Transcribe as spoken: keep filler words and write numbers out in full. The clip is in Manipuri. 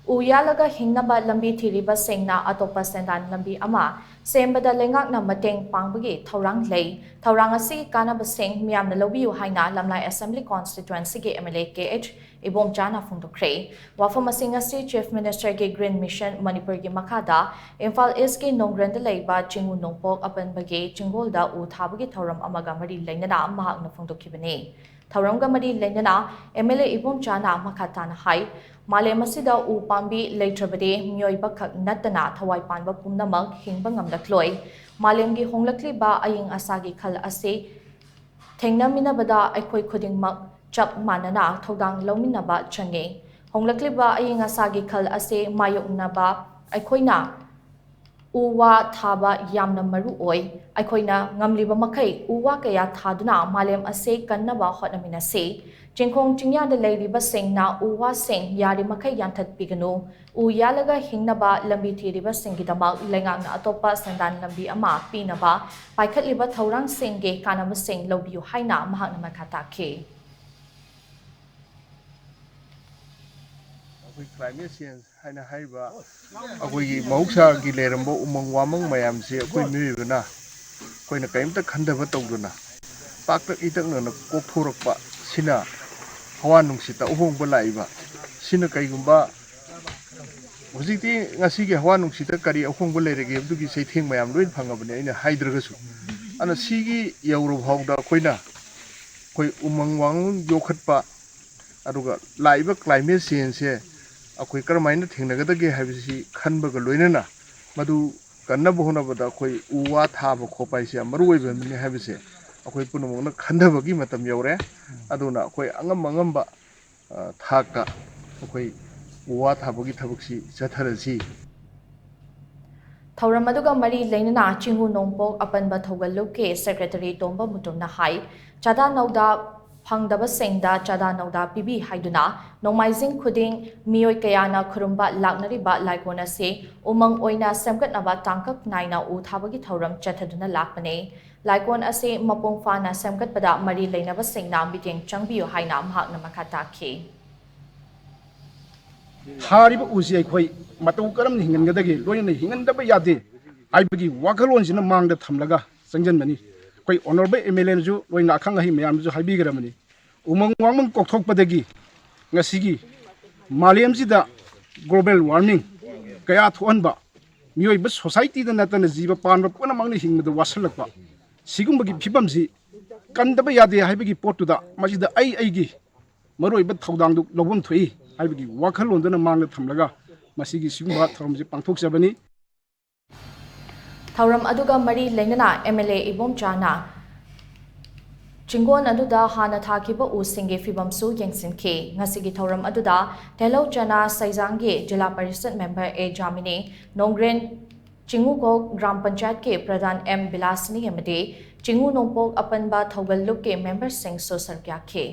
ꯎ ꯌꯥꯜꯂꯒ ꯍꯤꯡꯅꯕ ꯂꯝꯕꯤ ꯊꯤꯔꯤꯕꯁꯤꯡꯅ ꯑꯇꯣꯞꯄ ꯁꯦꯟꯗꯥꯟ ꯂꯝꯕꯤ ꯑꯃ ꯁꯦꯝꯕꯗ ꯂꯩꯉꯥꯛꯅ ꯃꯇꯦꯡ ꯄꯥꯡꯕꯒꯤ ꯊꯧꯔꯥꯡ ꯂꯩ꯫ ꯊꯧꯔꯥꯡ ꯑꯁꯤꯒꯤ ꯀꯥꯟꯅꯕꯁꯤꯡ ꯃꯤꯌꯥꯝꯅ ꯂꯧꯕꯤꯌꯨ ꯍꯥꯏꯅ ꯂꯝꯂꯥꯏ ꯑꯦꯁꯦꯝꯕ꯭ꯂꯤ ꯀꯣꯟꯁꯇꯤꯇ꯭ꯋꯦꯟꯁꯤꯒꯤ M L A K H ꯏꯕꯣꯝꯆꯥꯅ ꯐꯣꯡꯗꯣꯛꯈ꯭ꯔꯦ꯫ ꯋꯥꯐꯝ ꯑꯁꯤꯡ ꯑꯁꯤ ꯆꯤꯐ ꯃꯤꯅꯤꯁꯇꯔꯒꯤ ꯒ꯭ꯔꯤꯟ ꯃꯤꯁꯟ ꯃꯅꯤꯄꯨꯔꯒꯤ ꯃꯈꯥꯗ ꯏꯝꯐꯥꯜ ꯏꯁꯀꯤ ꯅꯣꯡꯒ꯭ꯔꯦꯟꯗ ꯂꯩꯕ ꯆꯤꯡꯉꯨ ꯅꯣꯡꯄꯣꯛ ꯑꯄꯟꯕꯒꯤ ꯆꯤꯡꯒꯣꯜꯗ ꯎ ꯊꯥꯕꯒꯤ ꯊꯧꯔꯝ ꯑꯃꯒ ꯃꯔꯤ ꯂꯩꯅꯅ ꯃꯍꯥꯛꯅ ꯐꯣꯡꯗꯣꯛꯈꯤꯕꯅꯤ꯫ ꯊꯧꯔꯝꯒ ꯃꯔꯤ ꯂꯩꯅꯅ ꯑꯦꯝ ꯑꯦꯜ ꯑꯦ ꯏꯕꯣꯝꯆꯥꯅ ꯃꯈꯥ ꯇꯥꯅ ꯍꯥꯏ, ꯃꯥꯂꯦꯝ ꯑꯁꯤꯗ ꯎ ꯄꯥꯝꯕꯤ ꯂꯩꯇ꯭ꯔꯕꯗꯤ ꯃꯤꯑꯣꯏꯕ ꯈꯛ ꯅꯠꯇꯅ ꯊꯋꯥꯏ ꯄꯥꯟꯕ ꯄꯨꯝꯅꯃꯛ ꯍꯤꯡꯕ ꯉꯝꯂꯛꯂꯣꯏ꯫ ꯃꯥꯂꯦꯝꯒꯤ ꯍꯣꯡꯂꯛꯂꯤꯕ ꯑꯏꯪ ꯑꯁꯥꯒꯤ ꯈꯜ ꯑꯁꯤ ꯊꯦꯡꯅꯃꯤꯟꯅꯕꯗ ꯑꯩꯈꯣꯏ ꯈꯨꯗꯤꯡꯃꯛ ꯆꯞ ꯃꯥꯟꯅꯅ ꯊꯧꯗꯥꯡ ꯂꯧꯃꯤꯟꯅꯕ ꯆꯪꯏ꯫ ꯍꯣꯡꯂꯛꯂꯤꯕ ꯑꯏꯪ ꯑꯁꯥꯒꯤ ꯈꯜ ꯑꯁꯤ ꯃꯥꯌꯣꯛꯅꯕ ꯑꯩꯈꯣꯏꯅ ꯎ ꯋꯥ ꯊꯥꯕ ꯌꯥꯝꯅ ꯃꯔꯨ ꯑꯣꯏ꯫ ꯑꯩꯈꯣꯏꯅ ꯉꯝꯂꯤꯕ ꯃꯈꯩ ꯎ ꯋꯥ ꯀꯌꯥ ꯊꯥꯗꯨꯅ ꯃꯥꯂꯦꯝ ꯑꯁꯤ ꯀꯟꯅꯕ ꯍꯣꯠꯅꯃꯤꯟꯅꯁꯤ꯫ ꯆꯤꯡꯈꯣꯡ ꯆꯤꯡꯌꯥꯗ ꯂꯩꯔꯤꯕꯁꯤꯡꯅ ꯎ ꯋꯥꯁꯤꯡ ꯌꯥꯔꯤꯃꯈꯩ ꯌꯥꯟꯊꯠꯄꯤꯒꯅꯨ꯫ ꯎ ꯌꯥꯜꯂꯒ ꯍꯤꯡꯅꯕ ꯂꯝꯕꯤ ꯊꯤꯔꯤꯕꯁꯤꯡꯒꯤꯗꯃꯛ ꯂꯩꯉꯥꯛꯅ ꯑꯇꯣꯞꯄ ꯁꯦꯟꯗꯥꯟ ꯂꯝꯕꯤ ꯑꯃ ꯄꯤꯅꯕ ꯄꯥꯏꯈꯠꯂꯤꯕ ꯊꯧꯔꯥꯡꯁꯤꯡꯒꯤ ꯀꯥꯟꯅꯕꯁꯤꯡ ꯂꯧꯕꯤꯌꯨ ꯍꯥꯏꯅ ꯃꯍꯥꯛꯅ ꯃꯈꯥ ꯇꯥꯈꯤ꯫ ꯑꯩꯈꯣꯏ climate change ꯍꯥꯏꯅ ꯍꯥꯏꯔꯤꯕ ꯑꯩꯈꯣꯏꯒꯤ ꯃꯍꯧꯁꯥꯒꯤ ꯂꯩꯔꯝꯕ ꯎꯃꯪ ꯋꯥꯃꯪ ꯃꯌꯥꯝꯁꯦ ꯑꯩꯈꯣꯏ ꯃꯤꯑꯣꯏꯕꯅ ꯑꯩꯈꯣꯏꯅ ꯀꯔꯤꯝꯇ ꯈꯟꯊꯕ ꯇꯧꯗꯅ ꯄꯥꯛꯇꯛ ꯏꯇꯛꯅꯅ ꯀꯣꯛꯊꯣꯔꯛꯄ ꯁꯤꯅ ꯍꯋꯥ ꯅꯨꯡꯁꯤꯠꯇ ꯑꯍꯣꯡꯕ ꯂꯥꯛꯏꯕ꯫ ꯁꯤꯅ ꯀꯩꯒꯨꯝꯕ ꯍꯧꯖꯤꯛꯇꯤ ꯉꯁꯤꯒꯤ ꯍꯋꯥ ꯅꯨꯡꯁꯤꯠꯇ ꯀꯔꯤ ꯑꯍꯣꯡꯕ ꯂꯩꯔꯒꯦ ꯍꯥꯏꯕꯗꯨꯒꯤ ꯆꯩꯊꯦꯡ ꯃꯌꯥꯝ ꯂꯣꯏꯅ ꯐꯪꯉꯕꯅꯤ ꯑꯩꯅ ꯍꯥꯏꯗ꯭ꯔꯒꯁꯨ꯫ ꯑꯗꯨꯅ ꯁꯤꯒꯤ ꯌꯧꯔꯕ ꯐꯥꯎꯗ ꯑꯩꯈꯣꯏꯅ ꯑꯩꯈꯣꯏ ꯎꯃꯪ ꯋꯥꯃꯪ ꯌꯣꯛꯈꯠꯄ, ꯑꯗꯨꯒ ꯂꯥꯛꯏꯕ climate changeꯁꯦ ꯑꯩꯈꯣꯏ ꯀꯔꯝꯍꯥꯏꯅ ꯊꯦꯡꯅꯒꯗꯒꯦ ꯍꯥꯏꯕꯁꯤ ꯈꯟꯕꯒ ꯂꯣꯏꯅꯅ ꯃꯗꯨ ꯀꯟꯅꯕ ꯍꯣꯠꯅꯕꯗ ꯑꯩꯈꯣꯏ ꯎ ꯋꯥ ꯊꯥꯕ ꯈꯣꯠꯄ ꯍꯥꯏꯁꯦ ꯌꯥꯝ ꯃꯔꯨ ꯑꯣꯏꯕ ꯑꯃꯅꯤ ꯍꯥꯏꯕꯁꯦ ꯑꯩꯈꯣꯏ ꯄꯨꯝꯅꯃꯛꯅ ꯈꯟꯊꯕꯒꯤ ꯃꯇꯝ ꯌꯧꯔꯦ꯫ ꯑꯗꯨꯅ ꯑꯩꯈꯣꯏ ꯑꯉꯝ ꯑꯉꯝꯕ, ꯑ, ꯊꯥꯛꯇ ꯑꯩꯈꯣꯏ ꯎ ꯋꯥ ꯊꯥꯕꯒꯤ ꯊꯕꯛꯁꯤ ꯆꯠꯊꯔꯁꯤ꯫ ꯊꯧꯔꯝ ꯑꯗꯨꯒ ꯃꯔꯤ ꯂꯩꯅꯅ ꯆꯤꯡꯉꯨ ꯅꯣꯡꯄꯣꯛ ꯑꯄꯟꯕ ꯊꯧꯒꯜꯂꯨꯞꯀꯤ ꯁꯦꯀ꯭ꯔꯦꯇꯔꯤ ꯇꯣꯝꯕ ꯃꯨꯇꯨꯝꯅ ꯍꯥꯏ, ꯆꯥꯗꯥ ꯅꯧꯗꯥ ꯐꯪꯗꯕꯁꯤꯡꯗ ꯆꯥꯗꯥ ꯅꯧꯗꯥ ꯄꯤꯕꯤ ꯍꯥꯏꯗꯨꯅ ꯅꯣꯡꯃꯥꯏꯖꯤꯡ ꯈꯨꯗꯤꯡ ꯃꯤꯑꯣꯏ ꯀꯌꯥꯅ ꯈꯨꯔꯨꯝꯕ ꯂꯥꯛꯅꯔꯤꯕ ꯂꯥꯏꯀꯣꯟ ꯑꯁꯤ ꯎꯃꯪ ꯑꯣꯏꯅ ꯁꯦꯝꯒꯠꯅꯕ ꯇꯥꯡꯀꯛ ꯅꯥꯏꯅ ꯎ ꯊꯥꯕꯒꯤ ꯊꯧꯔꯝ ꯆꯠꯊꯗꯨꯅ ꯂꯥꯛꯄꯅꯤ꯫ ꯂꯥꯏꯀꯣꯟ ꯑꯁꯤ ꯃꯄꯨꯡ ꯐꯥꯅ ꯁꯦꯝꯒꯠꯄꯗ ꯃꯔꯤ ꯂꯩꯅꯕꯁꯤꯡꯅ ꯃꯤꯠꯌꯦꯡ ꯆꯪꯕꯤꯌꯨ ꯍꯥꯏꯅ ꯃꯍꯥꯛꯅ ꯃꯈꯥ ꯇꯥꯈꯤ꯫ ꯊꯥꯔꯤꯕ ꯎꯁꯤ ꯑꯩꯈꯣꯏ ꯃꯇꯧ ꯀꯔꯝꯅ ꯍꯤꯡꯍꯟꯒꯗꯒꯦ, ꯂꯣꯏꯅꯅ ꯍꯤꯡꯍꯟꯗꯕ ꯌꯥꯗꯦ ꯍꯥꯏꯕꯒꯤ ꯋꯥꯈꯜꯂꯣꯟꯁꯤꯅ ꯃꯥꯡꯗ ꯊꯝꯂꯒ ꯆꯪꯁꯤꯟꯕꯅꯤ꯫ ꯑꯩꯈꯣꯏ ꯑꯣꯅꯔꯦꯕꯜ ꯑꯦꯝ ꯑꯦꯜ ꯑꯦꯅꯁꯨ, ꯂꯣꯏꯅ ꯑꯈꯪ ꯑꯍꯩ ꯃꯌꯥꯝꯁꯨ ꯍꯥꯏꯕꯤꯈ꯭ꯔꯕꯅꯤ꯫ ꯎꯃꯪ ꯋꯥꯃꯪ ꯀꯣꯛꯊꯣꯛꯄꯗꯒꯤ ꯉꯁꯤꯒꯤ ꯃꯥꯂꯦꯝꯁꯤꯗ ꯒ꯭ꯂꯣꯕꯦꯜ ꯋꯥꯔꯃꯤꯡ ꯀꯌꯥ ꯊꯣꯛꯍꯟꯕ, ꯃꯤꯑꯣꯏꯕ ꯁꯣꯁꯥꯏꯇꯤꯗ ꯅꯠꯇꯅ ꯖꯤꯕ ꯄꯥꯟꯕ ꯄꯨꯝꯅꯃꯛꯅ ꯍꯤꯡꯕꯗ ꯋꯥꯁꯤꯜꯂꯛꯄ, ꯁꯤꯒꯨꯝꯕꯒꯤ ꯐꯤꯕꯝꯁꯤ ꯀꯟꯗꯕ ꯌꯥꯗꯦ ꯍꯥꯏꯕꯒꯤ ꯄꯣꯠꯇꯨꯗ ꯃꯁꯤꯗ ꯑꯩ ꯑꯩꯒꯤ ꯃꯔꯨꯑꯣꯏꯕ ꯊꯧꯗꯥꯡꯗꯨ ꯂꯧꯐꯝ ꯊꯣꯛꯏ ꯍꯥꯏꯕꯒꯤ ꯋꯥꯈꯜꯂꯣꯟꯗꯨꯅ ꯃꯥꯡꯗ ꯊꯝꯂꯒ ꯃꯁꯤꯒꯤ ꯁꯤꯒꯨꯝꯕ ꯊꯧꯔꯝꯁꯤ ꯄꯥꯡꯊꯣꯛꯆꯕꯅꯤ꯫ ꯊꯧꯔꯝ ꯑꯗꯨꯒ ꯃꯔꯤ ꯂꯩꯅꯅ ꯑꯦꯝ ꯑꯦꯜ ꯑꯦ ꯏꯕꯣꯝꯆꯥꯅ ꯆꯤꯡꯒꯣꯟ ꯑꯗꯨꯗ ꯍꯥꯟꯅ ꯊꯥꯈꯤꯕ ꯎꯁꯤꯡꯒꯤ ꯐꯤꯕꯝꯁꯨ ꯌꯦꯡꯁꯤꯟꯈꯤ꯫ ꯉꯁꯤꯒꯤ ꯊꯧꯔꯝ ꯑꯗꯨꯗ ꯇꯦꯂꯧ ꯆꯅꯥ ꯁꯩꯖꯥꯡꯒꯤ ꯖꯤꯂꯥ ꯄꯔꯤꯁꯠ ꯃꯦꯝꯕꯔ ꯑꯦ ꯖꯥꯃꯤꯅꯤ, ꯅꯣꯡꯒ꯭ꯔꯦꯟ ꯆꯤꯡꯉꯨꯀꯣꯛ ꯒ꯭ꯔꯥꯝ ꯄꯟꯆꯥꯌꯠꯀꯤ ꯄ꯭ꯔꯙꯥꯟ ꯑꯦꯝ ꯕꯤꯂꯥꯁꯤꯅꯤ ꯑꯃꯗꯤ ꯆꯤꯡꯉꯨ ꯅꯣꯡꯄꯣꯛ ꯑꯄꯟꯕ ꯊꯧꯒꯜ ꯂꯨꯞꯀꯤ ꯃꯦꯝꯕꯔꯁꯤꯡꯁꯨ ꯁꯔꯨꯛ ꯌꯥꯈꯤ꯫